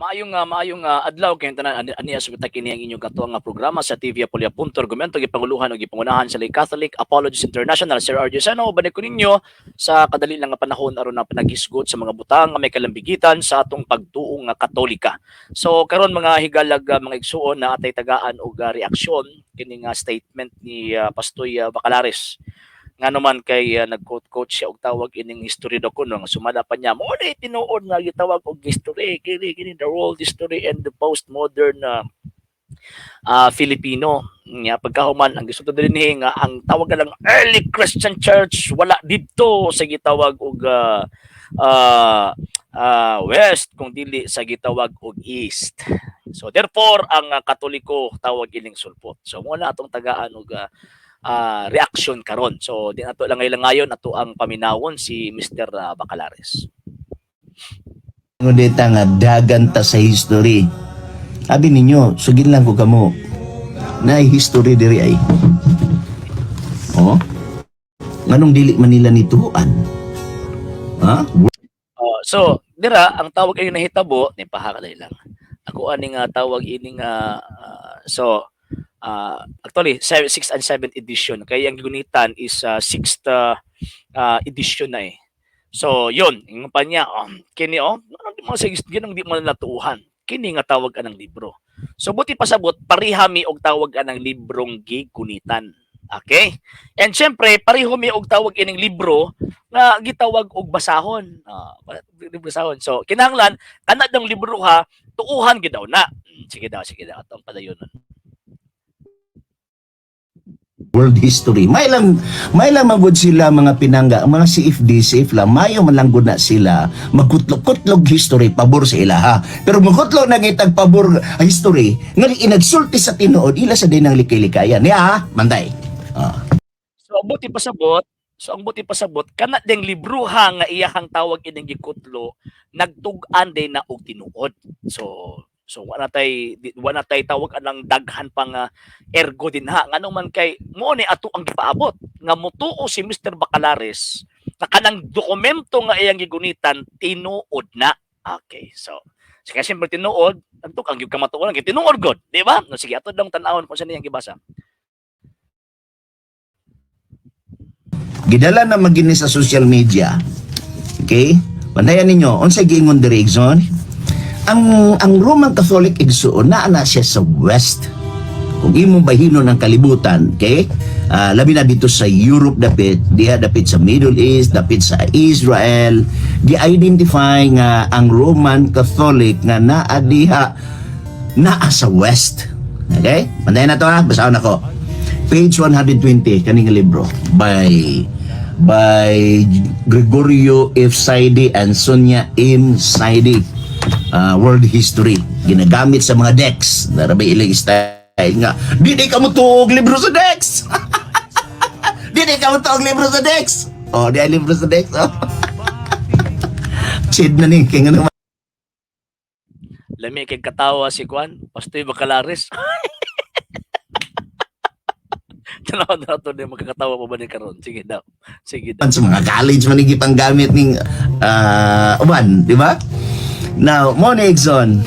Maayong adlaw kayong tanan ani ani sa kini ang inyong katuwang nga programa sa TV Apulia Punto Argumento, gipanguluhan ug gipangunahan sa Lay Catholic Apologists International. Sir RJ Seno, balik ko ninyo sa kadali lang nga panahon aron na panaghisgot sa mga butang nga may kalambigitan sa atong pagtuo nga Katolika. So karon, mga higalag, mga igsuon, na atay tagaan og reaksyon kini nga statement ni Pastoy Bacalares, ngano man kay nag-quote-quote siya og tawag ining history daw kuno nga sumala pa niya mo na tinuod nga gitawag og history kini kini the world history and the postmodern Filipino nga pagkahuman ang gusto dinhi nga ang tawag lang early Christian Church wala didto sa gitawag og West kung dili sa gitawag og East. So therefore ang Katoliko tawag ining sulpot. So mo na atong tagaan og reaction karon. So di nato lang ngayon ngayon ato ang paminawon si Mr. Bacalares. Ngunita nga dagan ta sa history. Sabi ninyo, sugin lang ko kamo. Na history diri ay. Oh? Nganong dili man nila nituan? Ha? So dira ang tawag ay nahitabo ni paha lang. Ako ani nga tawag ini nga so actually 6 and 7th edition kay ang gunitan is 6th edition na eh. So yun, ingon pa niya, kini oh, ano di mo sa ginang di mo natuuhan. Kini nga tawag anang libro. So buti pasabot pareha mi og tawag anang librong gigunitan. Okay? And syempre pareho mi og tawag ining libro nga gitawag og basahon. Basahon. So kinahanglan kana dong libro ha, tuuhan gid daw na. Sige daw, sige daw, atong padayonon. World history. May lang magud sila mga pinangga, ang mga CFD, CF lang, mayo man lang gud na sila magkutlog-kutlog history pabor sa ila ha. Pero magkutlog na gitag pabor history, nga inagsulti sa tinuod, ila sa din ang likay-likayan. Ya ha, manday. Ah. So ang buti pasabot kana ding libruha nga iyahang tawag ining gikutlo nagtug-an din na og tinuod. So wala tay tawag anang daghan pa nga ergo din ha, ngano man kay mo ni ato ang gipaabot nga mutuo si Mr. Bacalares na kanang dokumento nga iyang gigunitan tinuod na. Okay, so sige, siyempre tinuod adto ang gyud kamatuoran kay tinuod god, di ba? No, sige, ato dong tan-awon kung sa niyang gibasa. Gidala na magini sa social media. Okay? Bantayan ninyo, unsay giingon diri, igsoon? Ang Roman Catholic, igsoon, naa na siya sa West. Kung imong bahinon ang kalibutan, okay? Labi na dito sa Europe dapit, diha dapit sa Middle East, dapit sa Israel, gi-identify nga ang Roman Catholic nga naa diha naa sa West. Okay? Bantayan na to ha, basahon ako. Page 120 kaning libro by Gregorio F. Saide and Sonia M. Saide. World history ginagamit sa mga decks narabay ilang style nga di di ka mo tuog libro sa decks, di di ka mo tuog libro sa decks, oh, di ay libro sa decks, oh. Chid na ni kay ngano. Lami kay katawa si Kwan, Pastoy Bacalares. Tanaw na to ni makakatawa pa ba ni karon? Sige daw. Sige daw. Sa mga college man ni gipanggamit ning uban, di ba? Now, mo ni igsoon.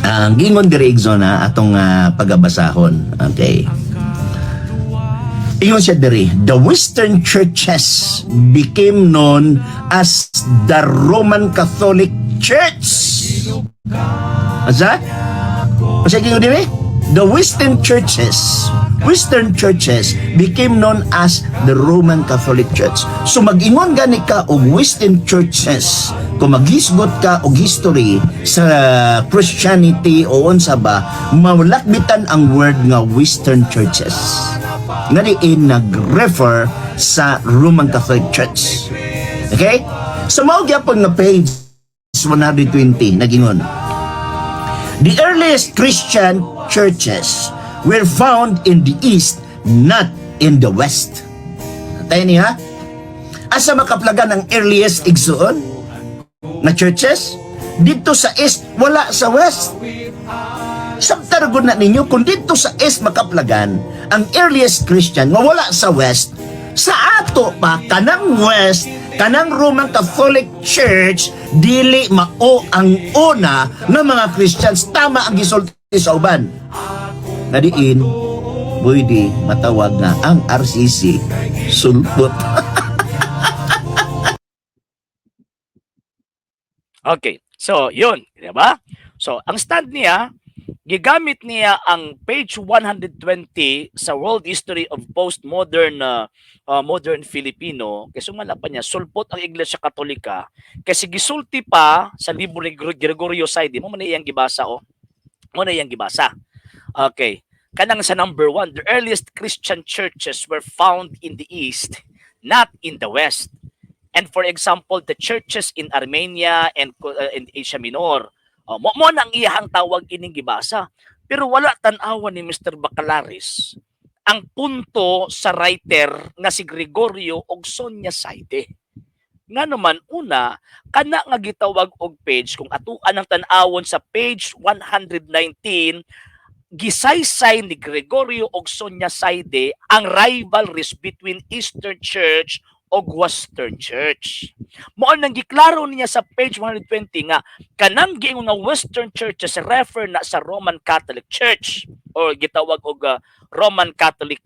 Ang gingon diri, igsoon ha, atong pagabasahon. Okay. Ingon siya diri, the Western churches became known as the Roman Catholic Church. Asa? Asa gingon diri? The Western churches became known as the Roman Catholic Church. So mag-ingon gani ka og Western churches, kung maghisgot ka og history sa Christianity o unsa ba, malakbitan ang word nga Western churches. Nga diin nag-refer sa Roman Catholic Church. Okay? Sa mao gyapon nga page 120 nagingon. The earliest Christian churches were found in the East, not in the West. Tayo niya? Asa makaplagan ang earliest, igsuon na churches? Dito sa East, wala sa West. Sabtar gud na ninyo kung dito sa East makaplagan ang earliest Christian nga wala sa West, sa ato pa kanang West. Kanang Roman Catholic Church dili mao ang una nga mga Christians. Tama ang gisulti sa uban. Nga diin pwede matawag nga ang RCC sulpot. Okay. So, yun. Di ba? So, ang stand niya, gigamit niya ang page 120 sa World History of Postmodern Modern Filipino. Kasi sumala pa niya, sulpot ang Iglesia Katolika. Kasi gisulti pa sa libro ni Gregorio Saide. Mao man iyang gibasa, oh. Mao na iyang gibasa. Okay. Kanang sa number 1, "The earliest Christian churches were found in the East, not in the West. And for example, the churches in Armenia and in Asia Minor." Oh, mao na ang iyahang tawag ining gibasa. Pero wala tan-awan ni Mr. Bacalaris ang punto sa writer nga si Gregorio og Sonia Saide. Nga naman una, kana nga gitawag og page, kung atuan ang tan-awon sa page 119, gisaysay ni Gregorio og Sonia Saide ang rivalries between Eastern Church og Western Church. Mao nang giklaro niya sa page 120 nga kanang giingon nga Western Churches refer na sa Roman Catholic Church or gitawag og Roman Catholic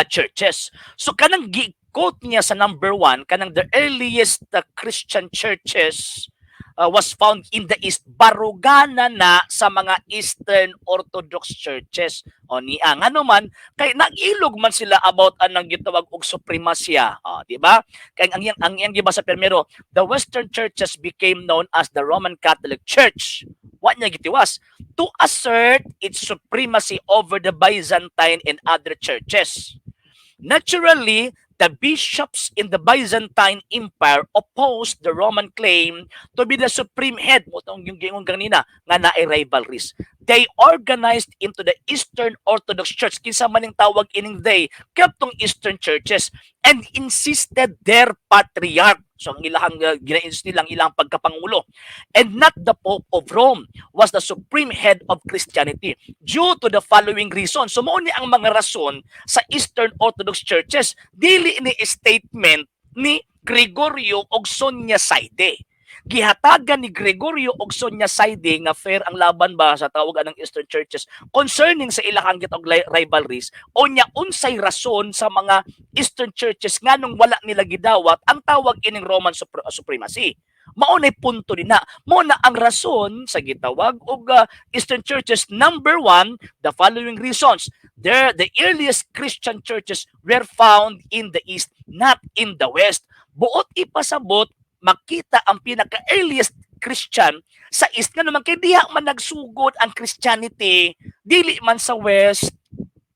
churches. So kanang gi-quote niya sa number 1, kanang "the earliest Christian churches was found in the East," barugana na sa mga Eastern Orthodox churches. O niya ngano man kay nag-ilog man sila about anang gitawag og supremacia. O, di ba? Kay ang iyang giba sa primero, "The Western churches became known as the Roman Catholic Church." Wa niya gitiwas "to assert its supremacy over the Byzantine and other churches. Naturally, the bishops in the Byzantine Empire opposed the Roman claim to be the supreme head." Mao tong yung giingon ganina nga naay rivalries. "They organized into the Eastern Orthodox Church." Kinsa man ning tawag ining "they"? Tong Eastern churches, "and insisted their patriarch." So ang ilahang gina-insist nilang ilang pagkapangulo, "and not the Pope of Rome, was the supreme head of Christianity due to the following reasons." So mao ni ang mga rason sa Eastern Orthodox churches, dili ni statement ni Gregorio og Sonia Saide. Gihatagan ni Gregorio og Sonia Saide nga fair ang laban ba sa tawag anang Eastern churches concerning sa ilahang gitawag rivalries o nya unsay rason sa mga Eastern churches nganong wala nila gidawat ang tawag ining Roman supremacy. Mao nay punto din na. Mao na ang rason sa gitawag og Eastern churches, number 1, the following reasons. There, the earliest Christian churches were found in the East, not in the West. Buot ipasabot, makita ang pinaka-earliest Christian sa East, nga naman kay diha man nagsugod ang Christianity, dili man sa West,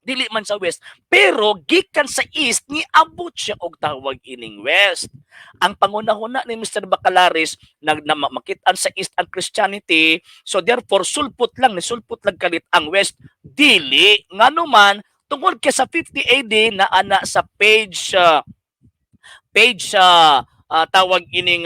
dili man sa West, pero gikan sa East niabot siya og tawag ining West. Ang pangunahuna ni Mr. Bacalaris nag na makit-an sa East ang Christianity, so therefore sulpot lang ni sulpot lang kalit ang West. Dili, ngano man tungod kay sa 50 AD na ana sa page page tawag ining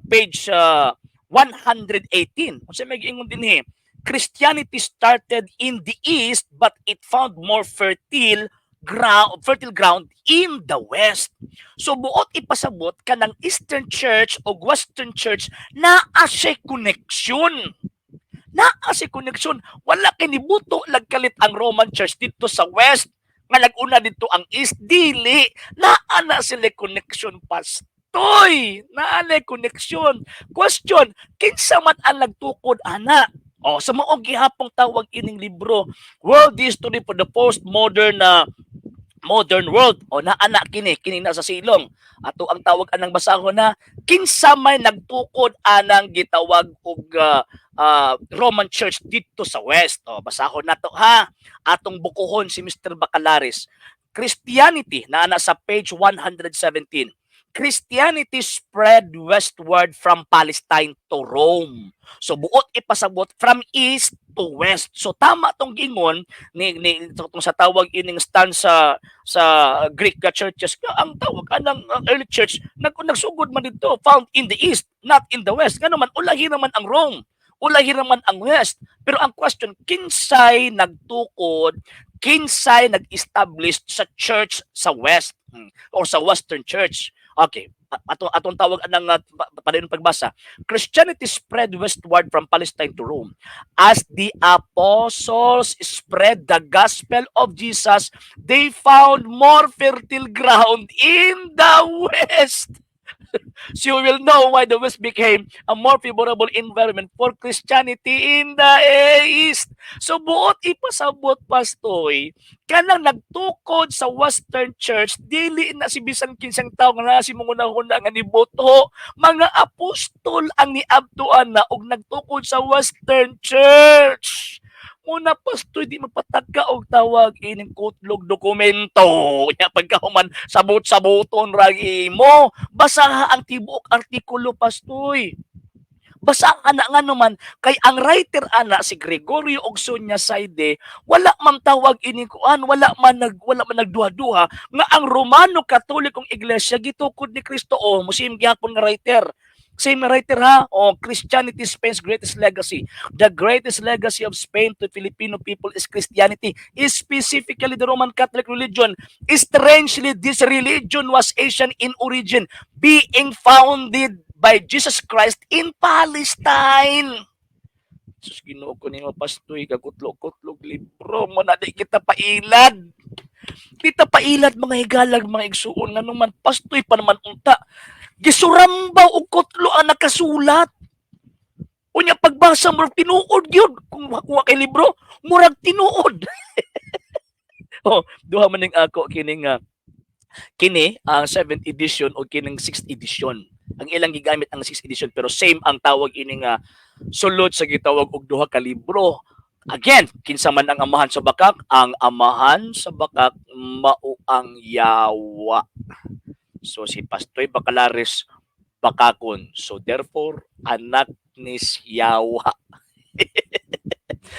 page 118, unsa may giingon dinhi? "Christianity started in the East, but it found more fertile ground in the West." So buot ipasabot, kanang Eastern Church o Western Church naa siya connection. Naa siya connection. Wala kay nibuto lagkalit ang Roman Church dito sa West nga nag-una dito ang East, dili. Naa na sila connection, pastoy. Naa na connection. Question, kinsa man ang nagtukod ana? O sa mao gihapong tawag ining libro, World History for the Postmodern Modern World. O naa na kini kini na sa silong. Ato ang tawag anang basahon na kinsa may nagtukod anang gitawag og Roman Church dito sa West. O basahon nato ha. Atong bukuhon si Mr. Bacalaris. Christianity, naa na sa page 117. "Christianity spread westward from Palestine to Rome." So buot ipasabot, from east to west. So tama tong gingon ni tong sa tawag ining stand sa Greek churches nga ang tawag anang ang early church nagsugod man dito, found in the East, not in the West. Ngano man ulahi naman ang Rome. Ulahi naman ang West. Pero ang question, kinsay nagtukod, kinsay nag-establish sa church sa West or sa Western Church? Okay, ato atong tawag anang padayon pagbasa. Christianity spread westward from Palestine to Rome. As the apostles spread the gospel of Jesus, they found more fertile ground in the West. So you will know why the West became a more favorable environment for Christianity in the East. So buot ipasabot, pastoy, kanang nagtukod sa Western Church, dili na si bisan kinsang tao nga naa si manguna-huna nga niboto, mga apostol ang niabtuan na og nagtukod sa Western Church. Muna, pastoy, di magpatagka og tawag ining kutlog dokumento. Nya pagkahuman sabot-saboton ra imo. Basaha ang tibuok artikulo, pastoy. Basa ana nga naman kay ang writer ana si Gregorio og Sonia Saide, wala man tawag ini kuan, wala man nagduha-duha nga ang Romano Katolikong Iglesia gitukod ni Kristo. O mo same gihapon nga writer. Same writer ha. O Christianity, Spain's greatest legacy. The greatest legacy of Spain to Filipino people is Christianity, specifically the Roman Catholic religion. Strangely, this religion was Asian in origin, being founded by Jesus Christ in Palestine. Sus, Ginoo ko nimo, pastoy, kagutlo-kutlog libro mo na, di kita pailad. Kita pailad, mga higalag, mga igsuon, nga naman, pastoy, pa naman unta. Gisurambaw og kutlo ang nakasulat. Unya pagbasa, murag tinuod gyud kung makuha kay libro, murag tinuod. Oh, duha man ning ako kining kini ang 7th edition o kining 6th edition. Ang ilang gigamit ang 6th edition, pero same ang tawag ini nga sulod sa gitawag og duha ka libro. Again, kinsa man ang amahan sa bakak? Ang amahan sa bakak mao ang yawa. So si Pastoy Bacalares bakakon. So therefore, anak ni Yawa.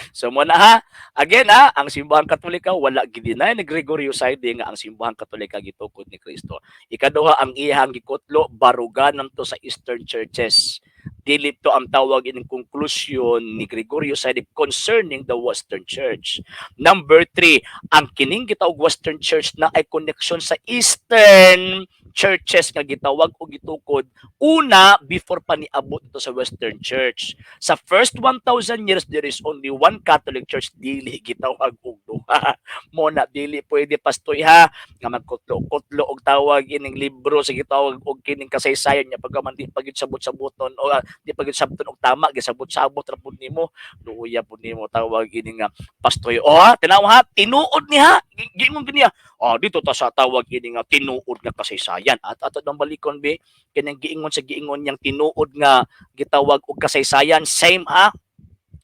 So mo na ha. Again ha, ang Simbahang Katolika, wala gideny ni Gregorio Saide nga ang Simbahang Katolika gitukod ni Kristo. Ikaduha, ang iyang gikutlo baruganan to sa Eastern Churches. Dili to ang tawag ining konklusyon ni Gregorio Saide concerning the Western Church. Number 3, ang kining gitawag Western Church na ay connection sa Eastern Churches nga gitawag o gitukod una before pa niabot ito sa Western Church. Sa first 1,000 years, there is only one Catholic Church, dili gitawag og duha. Mo na dili pwede, pastoy ha, nga magkutlo-kutlo og tawag ining libro sa gitawag og kining kasaysayan niya pagkaman di pa gyud sabot-saboton o di pa gyud sabton og tama, gisabot-sabot ra pud nimo, luya pud nimo tawag ini nga pastoy. O ha, tinaw ha, tinuod ni ha, giingon niya. Oh, dito ta sa tawag ini nga tinuod nga kasaysayan. At ato nang balikon be kining giingon sa giingon niyang tinuod nga gitawag og kasaysayan, same ha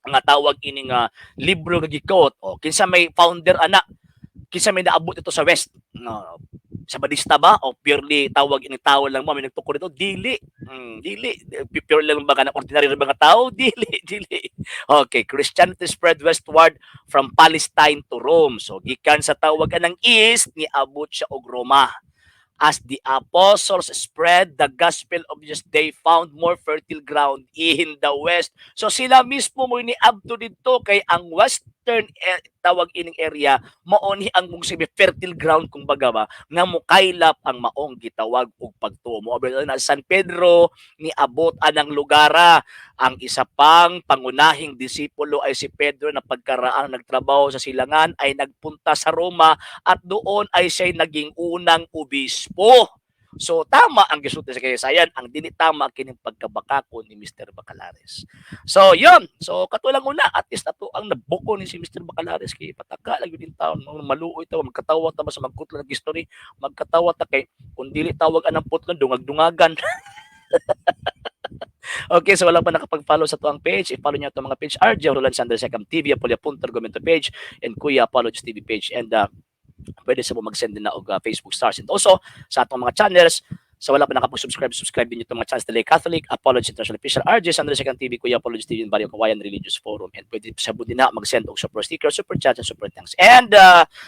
nga tawag ini nga libro nga gikot. O kinsa may founder ana? Kinsa may naabot ito sa West? No, sa Badista ba o purely tawag ini tao lang mo may nagtukod dito? Dili. Dili purely lang ba kanang ordinary ra ba nga tao? Dili, dili. Okay, Christianity spread westward from Palestine to Rome. So gikan sa tawag anang East, niabot siya og Roma. As the apostles spread the gospel of Jesus, they found more fertile ground in the West. So sila mismo mo niabto didto kay ang Western tawag ining area mao ni ang kung sabi fertile ground kung baga ba nga mukaylap ang maong gitawag og pagtuo. Mo na San Pedro niabot anang lugara. Ang isa pang pangunahing disipulo ay si Pedro na pagkaraang nagtrabaho sa silangan ay nagpunta sa Roma at doon ay siya'y naging unang obispo. So tama ang gisulti sa kasaysayan, ang dili tama kining pagkabakako ni Mr. Bacalares. So yun, so katulang una at least ato ang nabuko ni si Mr. Bacalares kay pataka lagi din taon maluoy ta, magkatawa ta ba sa magkutlo ng history, magkatawa ta kay kung dili tawag anang putlon, dungag-dungagan. Okay, so wala pa nakapag-follow sa tuang page, i-follow niyo itong mga page, RJ Roland Sanders Second TV, Apolia Punto Argumento page, and Kuya Apologies TV page. And pwede sa mo mag-send din na og Facebook stars. And also, sa atong mga channels, sa wala pa nakapag-subscribe, subscribe din itong mga channels, Delay Catholic, Apology International Official, RJ Sanders Second TV, Kuya Apologies TV, and Barrio Kawayan Religious Forum. And pwede sa din na mag-send og super sticker, super chat, and super thanks. And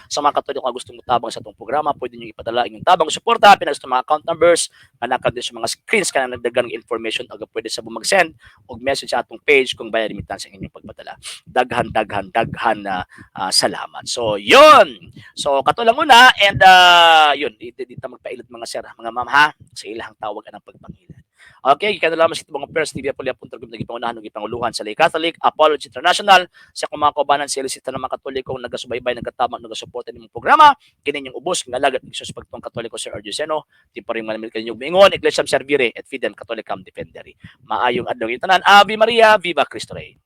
sa mga Katoliko nga gustong mutabang sa atong programa, pwede nyo ipadala inyong tabang suporta, pinas sa mga account numbers, manakad din sa mga screens kanang nagdagang information, aga pwede sa mag-send og message sa atong page kung via remittance ang inyong pagpadala. Daghan, daghan, daghan na salamat. So, yun! So, kato lang muna and yun, di ta magpailad, mga sir, mga ma'am ha. sa ilahang tawag anang pagpangilad. Okay, gikan na lamang sa mga First TV Apolya Punto Group, nagipangunahan ug gipanguluhan sa Lay Catholic Apology International, sa akong mga kaubanan sa LC, tanang mga Katolikong nagasubaybay, nagkatamang, nagasuporta nimong programa. Kini inyong ubos nga alagad ni Jesus pagtuong Katoliko, Sir RJ Seno, di pa rin manamil kaninyong miingon, Ecclesiam Servire et Fidem Catholicam Defendere. Maayong adlaw tanan. Ave Maria, Viva Cristo Rey.